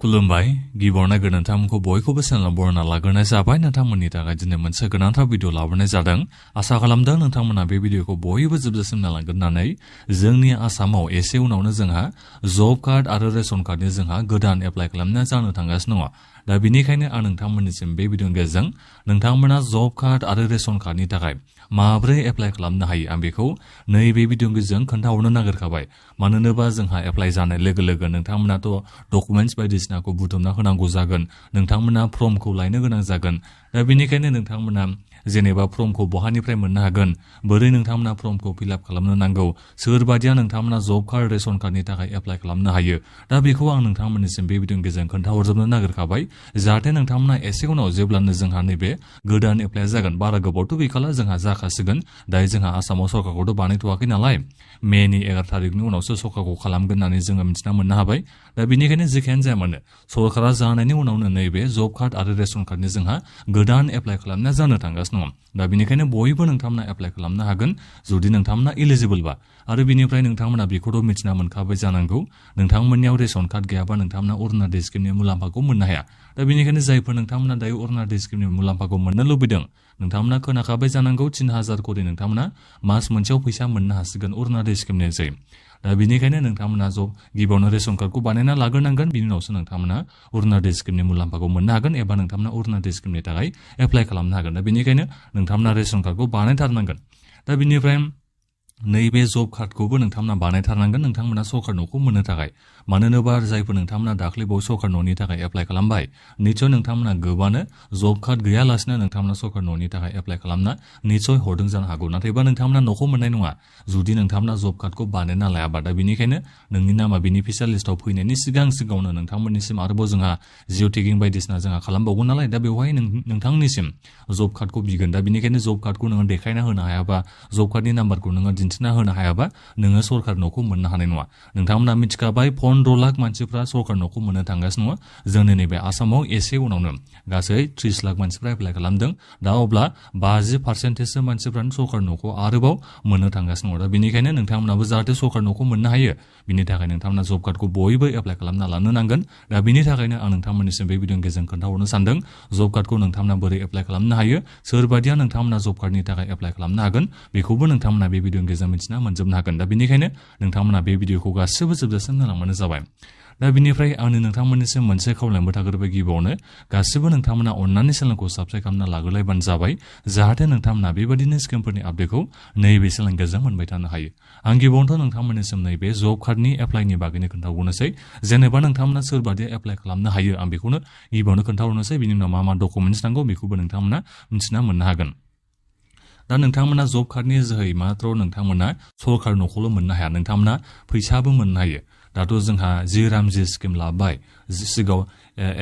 खुलुमबाय गिबियावनो नोंथांमोनखौ बयखौबो चेनेलाव बरायना लाग्रोनाय जाबाय नोंथांमोननि थाखाय दिनै मोनसे गोनांथार भिडिअ लाबोनाय जादों आसा खालामदों नोंथांमोना बे भिडिअखौ बयबो जोबजासिम नायलांगोन होननानै जोंनि आसामाव एसे उनावनो जोंहा जब कार्ड आरो रेशन कार्डनि जोंहा गोदान एप्लाइ खालामनाया जानो थांगासिनो दङ दा बेनिखायनो आं नोंथांमोननिसिम बे भिडिअनि गेजेरजों नोंथांमोना जब कार्ड आरो रेशन कार्डनि थाखाय माब्रै एप्लाइ खालामनो हायो आं बेखौ नैबे भिडिअनि गेजेरजों खोन्थाहरनो नागिरखाबाय मानो होनोबा जोंहा एप्लाइ जानाय लोगो लोगो नोंथांमोनाथ' डकुमेन्टस बायदिसिनाखौ बुथुमना होनांगौ जागोन नोंथांमोना फर्मखौ लायनो गोनां जागोन दा बेनिखायनो नोंथांमोना जेनेबा फर्मखौ बहानिफ्राय मोननो हागोन बोरै नोंथांमोना फर्मखौ फिलआप खालामनो नांगौ सोरबादिया नोंथांमोना जब कार्ड रेशन कार्डनि थाखाय एप्लाइ खालामनो हायो दा बेखौ आं नोंथांमोननिसिम बे भिडिअनि गेजेरजों खोन्थाहरजोबनो नागिरखाबाय जाहाथे नोंथांमोना एसे उनाव जेब्लानो जोंहा नैबे गोदान एप्लाइ जागोन बारा गोबावथ' गैखाला जोंहा जाखासिगोन दायो जोंहा आसामाव सरकारखौथ' बानायथ'वाखै नालाय मेनि 11 थारिखनि उनावसो सरकारखौ खालामगोन होननानै जोङो मिथिना मोननो हाबाय दा बेनिखायनो जेखियानो जाया मानो सरकारा जानायनि उनावनो नैबे जब कार्ड आरो रेशन कार्डनि जोंहा गोदान एप्लाइ खालामनाया जानो थांगासिनो दङ दा बेनिखायनो बयबो नोंथांमोना एप्लाइ खालामनो हागोन जुदि नोंथांमोना इलिजिबोलबा आरो बिनिफ्राय नोंथांमोना बेखौथ' मिथिना मोनखाबाय जानांगौ नोंथांमोननियाव रेशन कार्ड गैयाबा नोंथांमोना अरुणोदय स्किमनि मुलाम्फाखौ मोननो हाया दा बेनिखायनो जायफोर नोंथांमोना दायो अरुणोदय स्किमनि मुलाम्फाखौ मोननो लुबैदों नोंथांमोना खोनाखाबाय जानांगौ 3000 करि नोंथांमोना मास मोनसेयाव फैसा मोननो हासिगोन अरुणोदय स्किमनि जै दा बेनिखायनो नोंथांमोना गिबियावनो रेशन कार्डखौ बानायना लाग्रोनांगोन बिनि उनावसो नोंथांमोना अरुणोदय स्किमनि मुलाम्फाखौ मोननो हागोन एबा नोंथांमोना अरुणोदय स्किमनि थाखाय एप्लाइ खालामनो हागोन दा बेनिखायनो नोंथांमोना रेशन कार्डखौ बानायथारनांगोन दा बेनिफ्राय नैबे जब कार्डखौबो नोंथांमोना बानायथारनांगोन नोंथांमोना सरकार न'खौ मोननो थाखाय मानो होनोबा जायफोर नोंथांमोना दाख्लैबाव सरकार न'नि थाखाय एप्लाइ खालामबाय निस्सय नोंथांमोना गोबानो जब कार्ड गैयालासिनो नोंथांमोना सरकार न'नि थाखाय एप्लाइ खालामना निस्सय हरदों जानो हागौ नाथायबा नोंथांमोना न'खौ मोननाय नङा जुदि नोंथांमोना जब कार्डखौ बानायना लायाबा दा बेनिखायनो नोंनि नामा बेनिफिसियार लिस्टआव फैनायनि सिगाङावनो नोंथांमोननिसिम आरोबाव जोंहा जिअ टेगिं बायदिसिना जोंहा खालामबावगोन नालाय दा बेवहाय नोंथांनिसिम जब कार्डखौ बिगोन दा बेनिखायनो जब कार्डखौ नोङो देखायना होनो हायाबा जब कार्डनि नाम्बारखौ नोङो दिन्थिना होनो हायाबा नोङो सरकार न'खौ मोननो हानाय नङा नोंथांमोना मिथिखाबाय 15 लाख मानसिफ्रा सरकार न'खौ मोननो थांगासिनो दङ जोंनि नैबे आसामाव एसे उनावनो गासै 30 लाख मानसिफ्रा एप्लाइ खालामदों दा अब्ला 50% मानसिफ्रानो सरकार न'खौ आरोबाव मोननो थांगासिनो दङ दा बेनिखायनो नोंथांमोनाबो जाहाथे सरकार न'खौ मोननो हायो बिनि थाखाय नोंथांमोना जब कार्डखौ बयबो एप्लाइ खालामना लानो नांगोन दा बिनि थाखायनो आं नोंथांमोननिसिम बे भिडिअनि गेजेरजों खोन्थाहरनो सानदों जब कार्डखौ नोंथांमोना बोरै एप्लाइ खालामनो हायो सोरबादिया नोंथांमोना जब कार्डनि थाखाय एप्लाइ खालामनो हागोन बेखौबो नोंथांमोना बे भिडिअनि गेजेरजों मिथिना मोनजोबनो हागोन दा बेनिखायनो नोंथांमोना बे भिडिअखौ गासिबो जोबजासिम नायलांबानो जाबाय दा बिनिफ्राय आंनि नोंथांमोननिसिम मोनसे खावलायनोबो थाग्रोबाय गिबियावनो गासिबो नोंथांमोना अननानै चेनेलखौ साबस्क्राइब खालामना लाग्रोलायबानो जाबाय जाहाथे नोंथांमोना बेबायदिनो स्किमफोरनि आपडेटखौ नैबे चेनेलनि गेजेरजों मोनबाय थानो हायो आं गिबियावनोथ' नोंथांमोननिसिम नैबे जब कार्डनि एप्लाइनि बागैनो खोन्थाहरनोसै जेनेबा नोंथांमोना सोरबादि एप्लाइ खालामनो हायो आं बेखौनो गिबियावनो खोन्थाहरनोसै बिनि उनाव मा डकुमेन्टस नांगौ बेखौबो नोंथांमोना मिथिना मोननो हागोन दा नोंथांमोना जब कार्डनि जोहै मात्र नोंथांमोना सरकार न'खौल' मोननो हाया नोंथांमोना फैसाबो मोननो हायो दाथ' जोंहा जि रामजि स्किम लाबाय सिगाङाव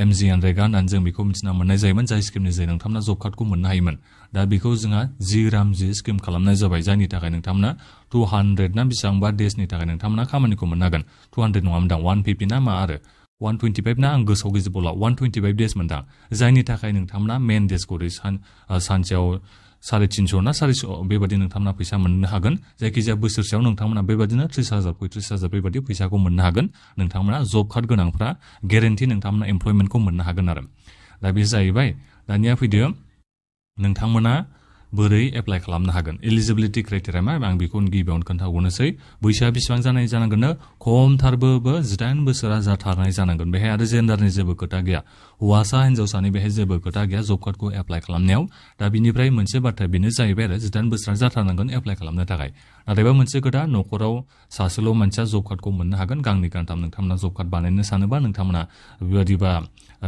MGNरेगा होननानै जों बेखौ मिथिना मोननाय जायोमोन जाय स्किमनि जोहै नोंथांमोना जब कार्डखौ मोननो हायोमोन दा बेखौ जोंहा जि रामजि स्किम खालामनाय जाबाय जायनि थाखाय नोंथांमोना 200 ना बेसेबांबा देशनि थाखाय नोंथांमोना खामानिखौ मोननो हागोन 200 नङामोनदां 150 ना मा आरो 125 ना आं गोसोआव गैजोबला 125 देश मोनदां जायनि थाखाय नोंथांमोना मेन देशखौ सानसेयाव 350 ना 400 बेबायदि नोंथांमोना फैसा मोननो हागोन जायखिजाया बोसोरसेयाव नोंथांमोना बेबायदिनो 30,000 बेबायदि फैसाखौ मोननो हागोन नोंथांमोना जब कार्ड गोनांफ्रा गेरेन्टि नोंथांमोना एमप्लयमेन्टखौ मोननो हागोन आरो दा बे जाहैबाय दानिया फैदो नोंथांमोना बोरै एप्लाइ खालामनो हागोन एलिजिबिलिटि क्राइटेरिया मा आं बेखौ गिबियावनो खोन्थाहरनोसै बैसोआ बेसेबां जानाय जानांगोन खमथारबो 18 बोसोरा जाथारनाय जानांगोन बेहाय आरो जेन्डारनि जेबो खोथा गैया हौवासा हिन्जावसानि बेहाय जेबो खोथा गैया जब कार्डखौ एप्लाइ खालामनायाव दा बिनिफ्राय मोनसे बाथ्रा बेनो जाहैबाय आरो 18 बोसोरा जाथारनांगोन एप्लाइ खालामनो थाखाय नाथायबा मोनसे खोथा न'खराव सासेल' मानसिया जब कार्डखौ मोननो हागोन गांनै गांथाम नोंथांमोना जब कार्ड बानायनो सानोबा नोंथांमोना बेबायदिबा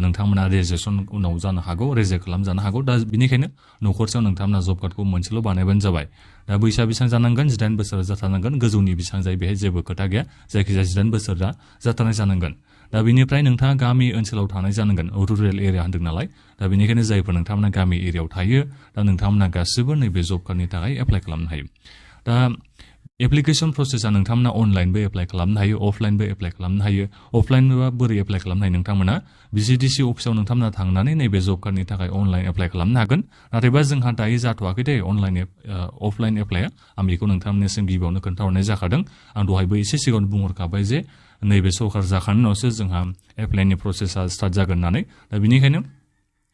नोंथांमोना रेजिस्ट्रेसन उनाव जानो हागौ रेजेक्ट खालामजानो हागौ दा बेनिखायनो न'खरसेयाव नोंथांमोना जब कार्डखौ मोनसेल' बानायबानो जाबाय दा बैसोआ बेसेबां जानांगोन 18 बोसोर जाथारनांगोन गोजौनि बेसेबां जायो बेहाय जेबो खोथा गैया जायखिजाया 18 बोसोरा जाथारनाय जानांगोन दा बेनिफ्राय नोंथाङा गामि ओनसोलाव थानाय जानांगोन रुरेल एरिया होन्दों नालाय दा बेनिखायनो जायफोर नोंथांमोना गामि एरियायाव थायो दा नोंथांमोना गासिबो नैबे जब कार्डनि थाखाय एप्लाइ खालामनो हायो दा एप्लिकेसन प्रसेसा नोंथांमोना अनलाइनबो एप्लाइ खालामनो हायो अफलाइनबो एप्लाइ खालामनो हायो अफलाइनबा बोरै एप्लाइ खालामनो हायो नोंथांमोना BTC अफिसाव नोंथांमोना थांनानै नैबे जब कार्डनि थाखाय अनलाइन एप्लाइ खालामनो हागोन नाथायबा जोंहा दायो जाथ'वाखै दे अफलाइन एप्लाइआ आं बेखौ नोंथांमोननिसिम गिबियावनो खोन्थाहरनाय जाखादों आं दहायबो एसे सिगाङाव बुंहरखाबाय जे नैबे सरकार जाखांनायनि उनावसो जोंहा एप्लाइनि प्रसेसा स्टार्ट जागोन होननानै दा बिनिखायनो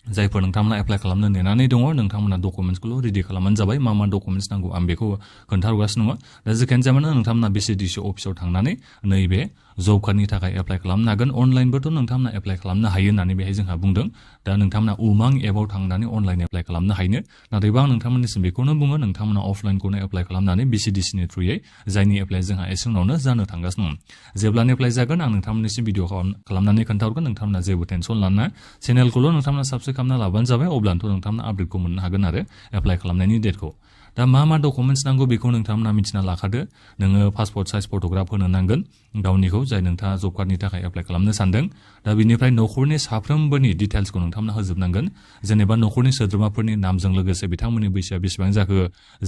जायफोर नोंथांमोना एप्लाइ खालामनो नेनानै दङ नोंथांमोना डकुमेन्टसखौल' रेडि खालामबानो जाबाय मा डकुमेन्टस नांगौ आं बेखौ खोन्थाहरगासिनो दङ दा जिखियानो जाया मानो नोंथांमोना BTC अफिसाव थांनानै नैबे जब कार्डनि थाखाय एप्लाइ खालामनो हागोन अनलाइनबोथ' नोंथांमोना एप्लाइ खालामनो हायो होननानै बेहाय जोंहा बुंदों दा नोंथांमोना उमां एपआव थांनानै अनलाइन एप्लाइ खालामनो हायो नाथायबा आं नोंथांमोननिसिम बेखौनो बुङो नोंथांमोना अफलाइनखौनो एप्लाइ खालामनानै BTCनि थ्रुयै जायनि एप्लाइ जोंहा एसे उनावनो जानो थांगासिनो दं जेब्लानो एप्लाइ जागोन आं नोंथांमोननिसिम भिडिअ खालामनानै खोन्थाहरगोन नोंथांमोना जेबो टेनसन लाना चेनेलखौल' नोंथांमोना साबस्क्राइब खालामना लाबानो जाबाय अब्लानोथ' नोंथांमोना आपडेटखौ मोननो हागोन आरो एप्लाइ खालामनायनि डेटखौ दा मा डकुमेन्टस नांगौ बेखौ नोंथांमोना मिथिना लाखादो नोङो पासपर्ट साइज फट'ग्राफ होनो नांगोन गावनिखौ जाय नोंथाङा जब कार्डनि थाखाय एप्लाइ खालामनो सानदों दा बिनिफ्राय न'खरनि साफ्रोमबोनि डिटेल्सखौ नोंथांमोना होजोबनांगोन जेनेबा न'खरनि सोद्रोमाफोरनि नामजों लोगोसे बिथांमोननि बैसोआ बेसेबां जाखो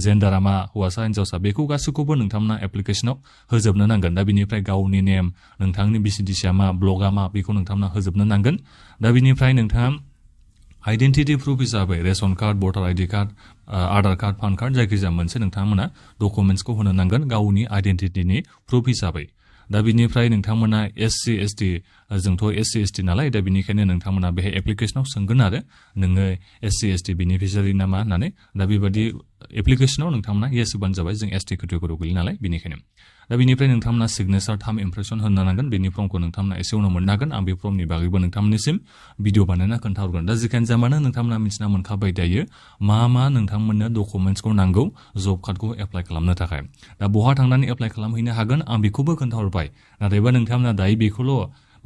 जेन्डारा मा हौवासा हिन्जावसा बेखौ गासैखौबो नोंथांमोना एप्लिकेसनाव होजोबनो नांगोन दा बिनिफ्राय गावनि नेम नोंथांनि BTCआ मा ब्लगआ मा बेखौ नोंथांमोना होजोबनो नांगोन दा बिनिफ्राय नोंथाङा आइडेन्टिटि प्रुफ हिसाबै ration card voter ID card Aadhaar card PAN card जायखिजाया मोनसे नोंथांमोना डकुमेन्टसखौ होनो नांगोन गावनि आइडेन्टिटिनि प्रुफ हिसाबै दा बिनिफ्राय नोंथांमोना SC ST जोंथ' SC ST नालाय दा बिनिखायनो नोंथांमोना बेहाय एप्लिकेसनाव सोंगोन आरो नोङो SC ST बेनिफिसियारि नामा होननानै दा बेबायदि एप्लिकेसनाव नोंथांमोना येस होबानो जाबाय जों ST केटेगरियाव गोलैयो नालाय बेनिखायनो दा बिनिफ्राय नोंथांमोना सिगनेचार थाम इमप्रेसन होनो नांगोन बेनि फर्मखौ नोंथांमोना एसे उनाव मोननो हागोन आं बे फर्मनि बागैबो नोंथांमोननिसिम भिडिअ बानायना खोन्थाहरगोन दा जिखियानो जाया मानो नोंथांमोना मिथिना मोनखाबाय दायो मा नोंथांमोननो डकुमेन्टसखौ नांगौ जब कार्डखौ एप्लाइ खालामनो थाखाय दा बहा थांनानै एप्लाइ खालामहैनो हागोन आं बेखौबो खोन्थाहरबाय नाथायबा नोंथांमोना दायो बेखौल'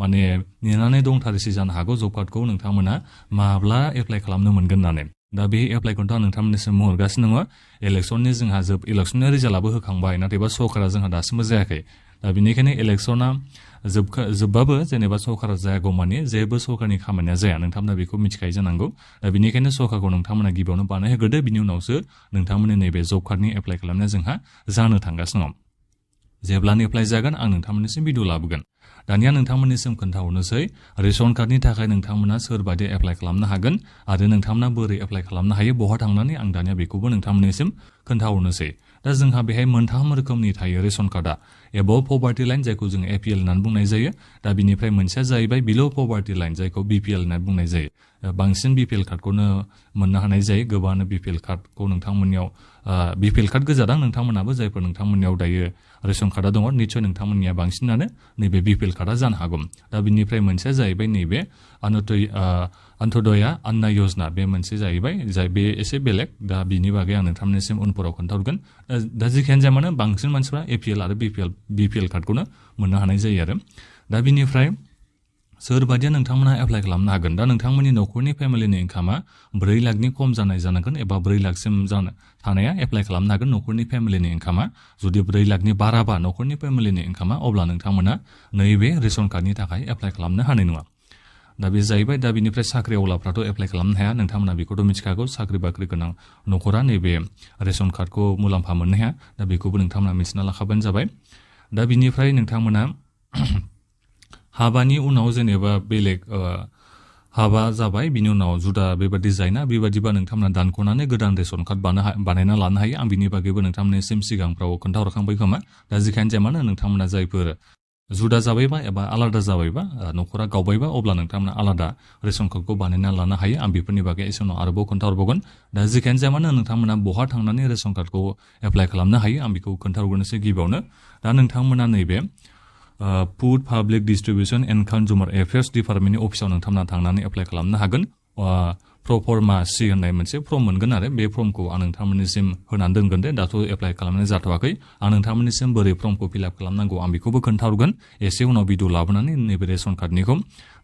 माने नेनानै दंथारसै जानो हागौ जब कार्डखौ नोंथांमोना माब्ला एप्लाइ खालामनो मोनगोन होननानै दा बे एप्लाइखौथ' आं नोंथांमोननिसिम बुंहरगासिनो दङ इलेक्सननि जोंहा इलेक्सननि रिजाल्टआबो होखांबाय नाथायबा सरकारा जोंहा दासिमबो जायाखै दा बेनिखायनो इलेक्सना जोबबाबो जेनेबा सरकारा जायागौ माने जेबो सरकारनि खामानिया जाया नोंथांमोना बेखौ मिथिखायो जानांगौ दा बेनिखायनो सरकारखौ नोंथांमोना गिबियावनो बानायहोग्रोदो बिनि उनावसो नोंथांमोननि नैबे जब कार्डनि एप्लाइ खालामनाया जोंहा जानो थांगासिनो दं जेब्लानो एप्लाइ जागोन आं नोंथांमोननिसिम भिडिअ लाबोगोन दानिया नोंथांमोननिसिम खोन्थाहरनोसै रेशन कार्डनि थाखाय नोंथांमोना सोरबादि एप्लाइ खालामनो हागोन आरो नोंथांमोना बोरै एप्लाइ खालामनो हायो बहा थांनानै आं दानिया बेखौबो नोंथांमोननिसिम खोन्थाहरनोसै दा जोंहा बेहाय मोनथाम रोखोमनि थायो रेशन कार्डआ एबभ पभार्टि लाइन जायखौ जों APL होननानै बुंनाय जायो दा बिनिफ्राय मोनसेया जाहैबाय बिल' पभार्टि लाइन जायखौ BPL होननानै बुंनाय जायो बांसिन BPL कार्डखौनो मोननो हानाय जायो गोबाङानो BPL कार्डखौ नोंथांमोननियाव BPL कार्ड गोजादां नोंथांमोनाबो जायफोर नोंथांमोननियाव दायो रेशन कार्डआ दङ निस्सय नोंथांमोननिया बांसिनानो नैबे BPL कार्डआ जानो हागौ दा बिनिफ्राय मोनसेया जाहैबाय नैबे अन्त्योदया अन्न योजना बे मोनसे जाहैबाय जाय बे एसे बेलेग दा बिनि बागै आं नोंथांमोननिसिम उनफोराव खोन्थाहरगोन दा जिखियानो जाया मानो बांसिन मानसिफ्रा APL आरो BPL कार्डखौनो मोननो हानाय जायो आरो दा बिनिफ्राय सोरबादिया नोंथांमोना एप्लाइ खालामनो हागोन दा नोंथांमोननि न'खरनि फेमिलिनि इनकामा 4 लाखनि खम जानाय जानांगोन एबा 4 लाखसिम थानाया एप्लाइ खालामनो हागोन न'खरनि फेमिलिनि इनकामा जुदि 4 लाखनि बाराबा न'खरनि फेमिलिनि इनकामा अब्ला नोंथांमोना नैबे रेशन कार्डनि थाखाय एप्लाइ खालामनो हानाय नङा दा बे जाहैबाय दा बिनिफ्राय साख्रि आवलाफ्राथ' एप्लाइ खालामनो हाया नोंथांमोना बेखौथ' मिथिखागौ साख्रि बाख्रि गोनां न'खरा नैबे रेशन कार्डखौ मुलाम्फा मोननो हाया दा बेखौबो नोंथांमोना मिथिना लाखाबानो जाबाय दा बिनिफ्राय नोंथांमोना हाबानि उनाव जेनेबा बेलेग हाबा जाबाय बिनि उनाव जुदा बेबादि जायना बेबादिबा नोंथांमोना दानख'नानै गोदान रेशन कार्ड बानायना लानो हायो आं बिनि बागैबो नोंथांमोननिसिम सिगांफ्राव खोन्थाहरखांबाय खोमा दा जिखियानो जाया मानो नोंथांमोना जायफोर जुदा जाबायबा एबा आलादा जाबायबा न'खरा गावबायबा अब्ला नोंथांमोना आलादा रेशन कार्डखौ बानायना लानो हायो आं बेफोरनि बागै एसे उनाव आरोबाव खोन्थाहरबावगोन दा जिखियानो जाया मानो नोंथांमोना बहा थांनानै रेशन कार्डखौ एप्लाइ खालामनो हायो आं बेखौ खोन्थाहरग्रोनोसै गिबियावनो दा नोंथांमोना नैबे food public distribution and consumer affairs डिपार्टमेन्टनि अफिसाव नोंथांमोना थांनानै एप्लाइ खालामनो हागोन प्रफर्मा C होननाय मोनसे फर्म मोनगोन आरो बे फर्मखौ आं नोंथांमोननिसिम होनानै दोनगोन दे दाथ' एप्लाइ खालामनाय जाथ'वाखै आं नोंथांमोननिसिम बोरै फर्मखौ फिलआप खालामनांगौ आं बेखौबो खोन्थाहरगोन एसे उनाव भिडिअ लाबोनानै नैबे रेशन कार्डनिखौ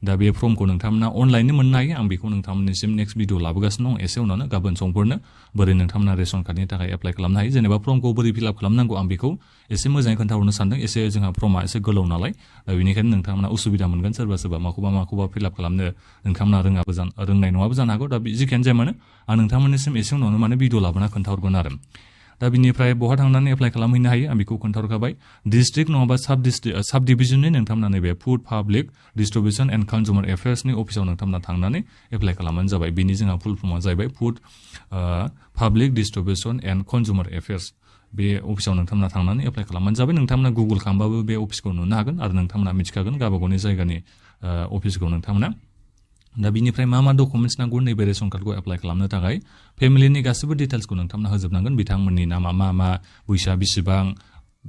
दा बे फर्मखौ नोंथांमोना अनलाइननो मोननो हायो आं बेखौ नोंथांमोननिसिम नेक्स्ट भिडिअ लाबोगासिनो दं एसे उनावनो गाबोन समफोरनो बोरै नोंथांमोना रेशन कार्डनि थाखाय एप्लाइ खालामनो हायो जेनेबा फर्मखौ बोरै फिलआप खालामनांगौ आं बेखौ एसे मोजाङै खोन्थाहरनो सानदों एसे जोंहा फर्मा एसे गोलाव नालाय दा बेनिखायनो नोंथांमोना उसुबिदा मोनगोन सोरबा माखौबा फिलआप खालामनो नोंथांमोना रोंनाय नङाबो जानो हागौ दा जिखियानो जाया मानो आं नोंथांमोननिसिम एसे उनावनो माने भिडिअ लाबोना खोन्थाहरगोन आरो दा बिनिफ्राय बहा थांनानै एप्लाइ खालामहैनो हायो आं बेखौ खोन्थाहरखाबाय डिस्ट्रिक्ट नङाबा साब डिभिजननि नोंथांमोना नैबे food public distribution and consumer एफेयार्सनि अफिसाव नोंथांमोना थांनानै एप्लाइ खालामबानो जाबाय बिनि जोंहा फुल फर्मआ जाहैबाय food public distribution and consumer affairs बे अफिसाव नोंथांमोना थांनानै एप्लाइ खालामबानो जाबाय नोंथांमोना गुगल खालामबाबो बे अफिसखौ नुनो हागोन आरो नोंथांमोना मिथिखागोन गावबा गावनि जायगानि अफिसखौ नोंथांमोना दा बिनिफ्राय मा डकुमेन्ट्स नांगौ नैबे रेशन कार्डखौ एप्लाइ खालामनो थाखाय फेमिलिनि गासैबो डिटेल्सखौ नोंथांमोना होजोबनांगोन बिथांमोननि नामा मा बैसोआ बेसेबां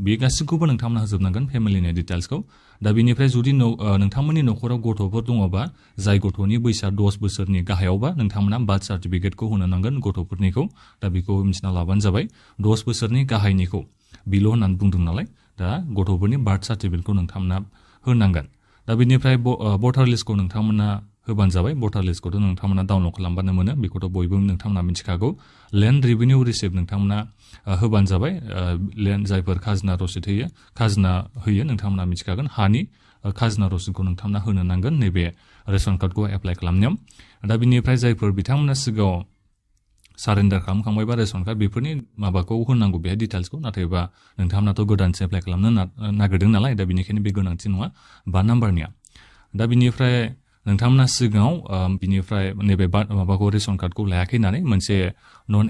बे गासैखौबो नोंथांमोना होजोबनांगोन फेमिलिनि डिटेल्सखौ दा बिनिफ्राय जुदि नोंथांमोननि न'खराव गथ'फोर दङबा जाय गथ'नि बैसोआ 10 बोसोरनि गाहायावबा नोंथांमोना बार्थ सार्टिफिकेटखौ होनो नांगोन गथ'फोरनिखौ दा बेखौ मिथिना लाबानो जाबाय 10 बोसोरनि गाहायनिखौ बिल' होननानै बुंदों नालाय दा गथ'फोरनि बार्थ सार्टिफिकेटखौ नोंथांमोना होनांगोन दा बिनिफ्राय भटार लिस्टखौ नोंथांमोना होबानो जाबाय भटार लिस्टखौथ' नोंथांमोना डाउनलड खालामबानो मोनो बेखौथ' बयबो नोंथांमोना मिथिखागौ लेन्ड रेभिनिउ रिसिप्ट नोंथांमोना होबानो जाबाय लेन्ड जायफोर खाजोना रसिद होयो खाजोना होयो नोंथांमोना मिथिखागोन हानि खाजोना रसिदखौ नोंथांमोना होनो नांगोन नैबे रेशन कार्डखौ एप्लाइ खालामनायाव दा बिनिफ्राय जायफोर बिथांमोना सिगाङाव सारेन्डार खालामखांबायबा रेशन कार्ड बेफोरनि माबाखौ होनांगौ बेहाय डिटेल्सखौ नाथायबा नोंथांमोनाथ' गोदानसो एप्लाइ खालामनो नागिरदों नालाय दा बिनिखायनो बे गोनांथि नङा 5 नाम्बारनिया दा बिनिफ्राय नोंथांमोना सिगाङाव बिनिफ्राय नैबे माबाखौ रेशन कार्डखौ लायाखै होननानै मोनसे नन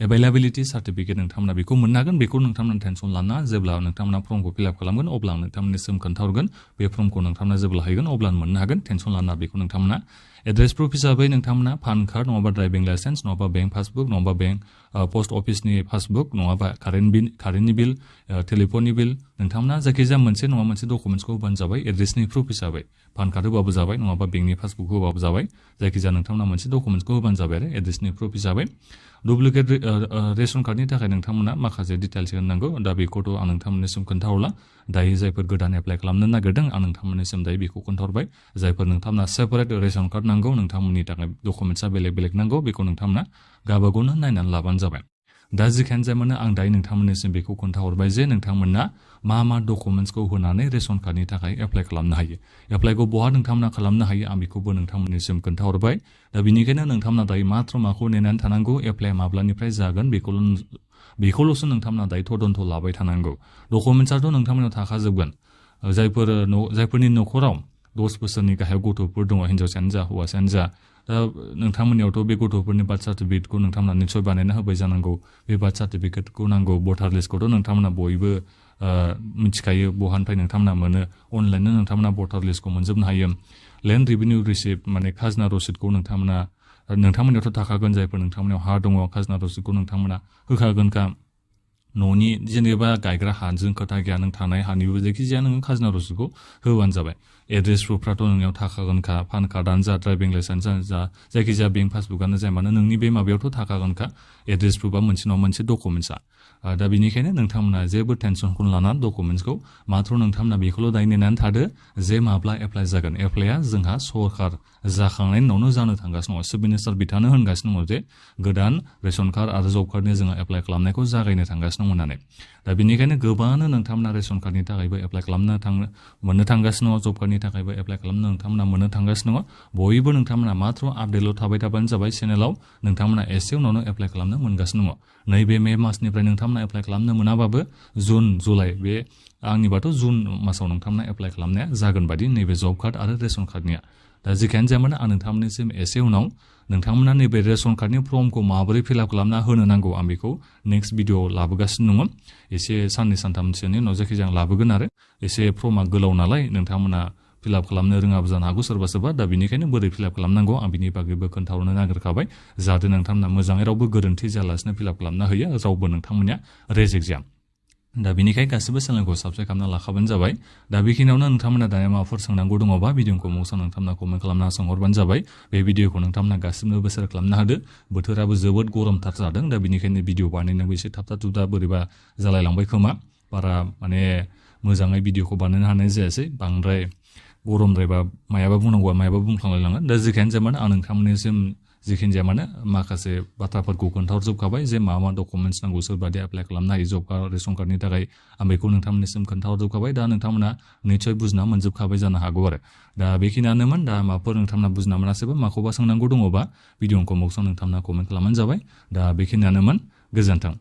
एभेलेबिलिटि सार्टिफिकेट नोंथांमोना बेखौ मोननो हागोन बेखौ नोंथांमोना टेनसन लाना जेब्ला नोंथांमोना फर्मखौ फिलआप खालामगोन अब्ला नोंथांमोननिसिम खोन्थाहरगोन बे फर्मखौ नोंथांमोना जेब्ला हैगोन अब्ला मोननो हागोन टेनसन लाना बेखौ नोंथांमोना एड्रेस प्रुफ हिसाबै नोंथांमोना पान कार्ड नङाबा ड्राइभिं लाइसेन्स नङाबा बेंक पासबुक नङाबा बेंक पस्ट अफिसनि पासबुक नङाबा कारेन्टनि बिल टेलिफननि बिल नोंथांमोना जायखिजाया मोनसे नङा मोनसे डकुमेन्ट्सखौ होबानो जाबाय एड्रेसनि प्रुफ हिसाबै पान कार्ड होबाबो जाबाय नङाबा बेंकनि पासबुक होबाबो जाबाय जायखिजाया नोंथांमोना मोनसे डकुमेन्ट्सखौ होबानो जाबाय आरो एड्रेसनि प्रुफ हिसाबै डुप्लिकेट रेशन कार्डनि थाखाय नोंथांमोना माखासे डिटेल्स होनांगौ दा बेखौथ' आं नोंथांमोननिसिम खोन्थाहरला दायो जायफोर गोदान एप्लाइ खालामनो नागिरदों आं नोंथांमोननिसिम दायो बेखौ खोन्थाहरबाय जायफोर नोंथांमोना सेपारेट रेशन कार्ड नांगौ नोंथांमोननि थाखाय डकुमेन्ट्सआ बेलेग नांगौ बेखौ नोंथांमोना गावबागावनो नायनानै लाबानो जाबाय दा जिखियानो जाया मानो आं दायो नोंथांमोननिसिम बेखौ खोन्थाहरबाय जे नोंथांमोना मा डकुमेन्ट्सखौ होनानै रेशन कार्डनि थाखाय एप्लाइ खालामनो हायो एप्लाइखौ बहा नोंथांमोना खालामनो हायो आं बेखौबो नोंथांमोननिसिम खोन्थाहरबाय दा बेनिखायनो नोंथांमोना दायो माथ्र माखौ नेनानै थानांगौ एप्लाइ माब्लानिफ्राय जागोन बेखौल'सो नोंथांमोना दायो तदन्थ लाबाय थानांगौ डकुमेन्ट्सआथ' नोंथांमोनाव थाखाजोबगोन जायफोरनि न'खराव 10 बोसोरनि गाहायाव गथ'फोर दङ हिन्जावसायानो जा हौवासायानो जा दा नोंथांमोननियावथ' बे गथ'फोरनि बार्थ सार्टिफिकेटखौ नोंथांमोना निस्सय बानायना होबाय जानांगौ बे बार्थ सार्टिफिकेटखौ नांगौ भटार लिस्टखौथ' नोंथांमोना बयबो मिथिखायो बहानिफ्राय नोंथांमोना मोनो अनलाइननो नोंथांमोना भटार लिस्टखौ मोनजोबनो हायो लेन्ड रेभिनिउ रिसिप्ट माने खाजोना रसिदखौ नोंथांमोननियावथ' थाखागोन जायफोर नोंथांमोननियाव हा दङ खाजोना रसिदखौ नोंथांमोना होखागोनखा न'नि जेनेबा गायग्रा हाजों खोथा गैया नों थानाय हानिबो जायखिजाया नोङो खाजोना रसिदखौ होबानो जाबाय एड्रेस प्रुफफ्राथ' नोंनियाव थाखागोनखा पान कार्डआनो जा ड्राइभिं लाइसेन्सआनो जा जायखिजाया बेंक पासबुकआनो जाया मानो नोंनि बे माबायावथ' थाखागोनखा एड्रेस प्रुफआ मोनसे नङा मोनसे डकुमेन्ट्सआ दा बेनिखायनो नोंथांमोना जेबो टेनसनखौनो लानानै डकुमेन्ट्सखौ माथ्र नोंथांमोना बेखौल' दाय नेनानै थादो जे माब्ला एप्लाइ जागोन एप्लाइआ जोंहा सरखार जाखांनायनि उनावनो जानो थांगासिनो दङ चिफ मिनिस्टार बिथाङानो होनगासिनो दङ जे गोदान रेशन कार्ड आरो जब कार्डनि जोङो एप्लाइ खालामनायखौ जागायनो थांगासिनो दं होननानै दा बेनिखायनो गोबाङानो नोंथांमोना रेशन कार्डनि थाखायबो एप्लाइ मोननो थांगासिनो दङ जब कार्डनि थाखायबो एप्लाइ खालामनो नोंथांमोना मोननो थांगासिनो दङ बयबो नोंथांमोना माथ्र आपडेटल' थाबाय थाबानो जाबाय चेनेलाव नोंथांमोना एसे उनावनो एप्लाइ खालामनो मोनगासिनो दङ नैबे मे मासनिफ्राय नोंथांमोना एप्लाइ खालामनो मोनाबाबो जुन जुलाइ बे आंनिबाथ' जुन मासाव नोंथांमोना एप्लाइ खालामनाया जागोन बादि नैबे जब कार्ड आरो रेशन कार्डनिया दा जिखियानो जाया मानो आं नोंथांमोननिसिम एसे उनाव नोंथांमोना नैबे रेशन कार्डनि फर्मखौ माबोरै फिलआप खालामना होनो नांगौ आं बेखौ नेक्स्ट भिडिअ'आव लाबोगासिनो दङ एसे साननै सानथामसोनि उनाव जायखिजाया आं लाबोगोन आरो एसे फर्मा गोलाव नालाय नोंथांमोना फिलआप खालामनो रोङाबो जानो हागौ सोरबा दा बेनिखायनो बोरै फिलआप खालामनांगौ आं बिनि बागैबो खोन्थाहरनो नागिरखाबाय जाहाथे नोंथांमोना मोजाङै रावबो गोरोन्थि जायालासिनो फिलआप खालामना होयो रावबो नोंथांमोननिया रेजेक्ट जाया दा बेनिखायनो गासिबो चेनेलखौ साबस्क्राइब खालामना लाखाबानो जाबाय दा बेखिनियावनो नोंथांमोना दानिया माबाफोर सोंनांगौ दङबा भिडिअखौ मौसा नोंथांमोना कमेन्ट खालामना सोंहरबानो जाबाय बे भिडिअखौ नोंथांमोना गासिबोबो शेयार खालामना होदो बोथोराबो जोबोद गरमथार जादों दा बेनिखायनो भिडिअ बानायनायावबो एसे थाबथा थुबथा बोरैबा जालायलांबाय खोमा बारा माने मोजाङै भिडिअखौ बानायनो हानाय जायासै बांद्राय गरमद्रायबा मायाबा बुंनांगौआ मायाबा बुंफ्लांलायलाङो दा जिखियानो जाया मानो आं नोंथांमोननिसिम जिखिनि जाया मानो माखासे बाथ्राफोरखौ खोन्थाहरजोबखाबाय जे मा डकुमेन्ट्स नांगौ सोरबादि एप्लाइ खालामनो हायो जब कार्ड रेशन कार्डनि थाखाय आं बेखौ नोंथांमोननिसिम खोन्थाहरजोबखाबाय दा नोंथांमोना निस्सय बुजिना मोनजोबखाबाय जानो हागौ आरो दा बेखिनियानोमोन दा माबाफोर नोंथांमोना बुजिना मोनासैबा माखौबा सोंनांगौ दङबा भिडिअखौ मौसा नोंथांमोना कमेन्ट खालामबानो जाबाय दा बेखिनियानोमोन गोजोन्थों